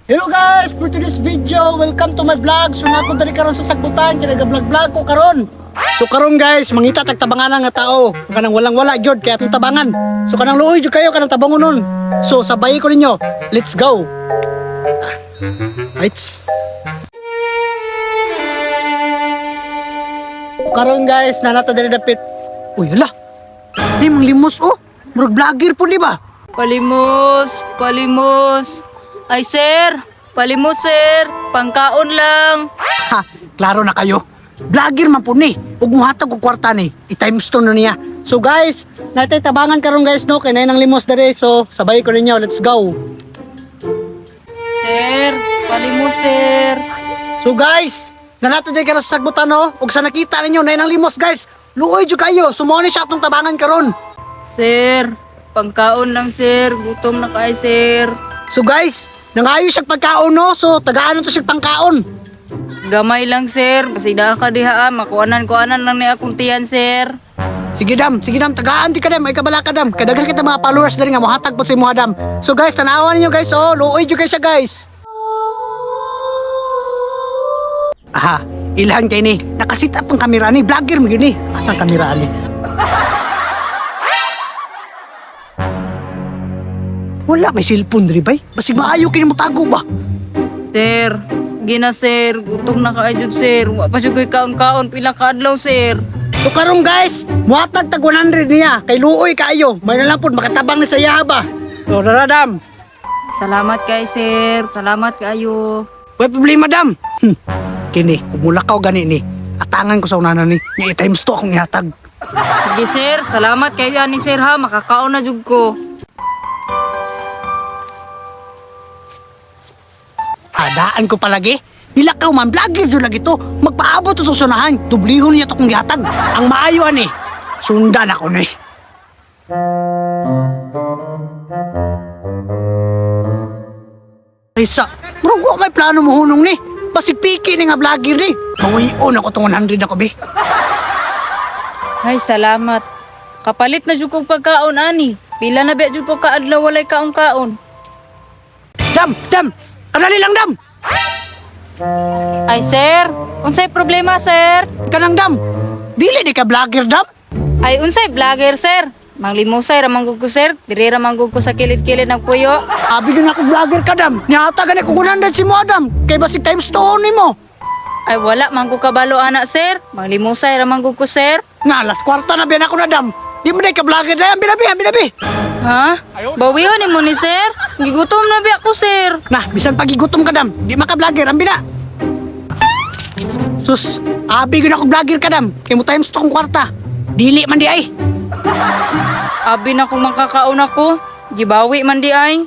Hello guys, for today's video, welcome to my vlog. So na diri karon sa sagbutan, kay naga-vlog-vlog ko karon. So karon guys, mangita tag tabanganan nga tao, kanang walang-wala gyud kay atong tabangan. So kanang luoy jud kayo kanang tabangonon. So sabay ko ninyo. Let's go. Right. Karon guys, nanata diri dapit. Uy, hala. Ni mang limos oh. Murag vlogger po di ba? Palimos, palimos. Ay sir, palimos sir. Pangkaon lang. Ha, klaro na kayo. Vlogger man po ni. Ug muhatag og kwarta ni. I-times 2 na niya. So guys, natay tabangan karon guys no kay nay nang limos dere. So sabay ko ninyo. Let's go. Sir, palimos sir. So guys, nanato diri karon sa sagbutan no. Ug sa nakita ninyo nay nang limos guys. Luoy jud kayo. Sumuo ni siya atong tabangan karon. Sir, pangkaon lang sir. Gutom na kay sir. So guys, nangayo siya pagkaon no. So tagaan na to siya pangkaon. Gamay lang sir. Basida ka diha ah. Makuanan-kuanan lang ni akong tiyan sir. Sige dam, tagaan di ka dam, ay kabala ka dam. Kadagan kita mga followers diri nga mohatag po sa imo dam. So guys, tanawan ninyo guys, oh, luoy jud kay siya guys. Aha, ilhan kay ni. Nakasit up ang kamera ni, vlogger mo yun ni. Asang kamera ni? Wala may cellphone diri bay. Basig maayo kini mo tago ba? Sir, gina sir. Gutom na kay jud sir. Wa pa jud ko'y kaon-kaon. Pila ka adlaw sir. So karon guys, muhatag tag 100 niya kay luoy kaayo. May na lang pud makatabang ni sa iya ba. So dara dam. Salamat kay sir. Salamat kayo. Way problema dam. Kini, kumulakaw gani ni. Atangan ko sa unanan ni. Nga i-times 2 akong ihatag. Sige sir, salamat kay ani sir ha. Makakaon na jud ko. Adaan ko palagi. Nilakaw man, vlogger jud lagi to. Magpaabot to sunahan. Dublihon niya to kong gihatag. Ang maayo ani. Sundan ako ni. Risa, murag wa may plano mo hunong ni. Basig piki ni nga vlogger ni. Mawion ako tong 100 ako bi. Ay, salamat. Kapalit na jud kog pagkaon ani. Pila na ba jud ko kaadlaw walay kaon-kaon. Dam, dam. Kadali lang dam. Ay, sir, unsay problema, sir? Kanang dam. Dili di ka vlogger dam. Ay, unsay vlogger, sir? Manglimusay ra man gud ko, sir. Diri ra man gud ko sa kilid-kilid nagpuyo. Abi gyud ako vlogger ka dam. Nihatag gani ko 100 si mo Adam. Kay basig times 2 nimo. Ay, wala man ko kabalo ana, sir. Manglimusay ra man gud ko, sir. Nga alas kwarta na biyan ako na dam. Di mo day ka vlogger dam. Binabi, binabi. Ha? Bawihan nimo ni sir. Gigutom na biya ko, sir. Na, bisan pagigutom ka dam. Di maka vlogger ang bina. Sus, abi gyud ako vlogger ka dam. Kay mo times 2 kong kwarta. Dili man di ay. Abi na kung makakaon ako. Gibawi man di ay.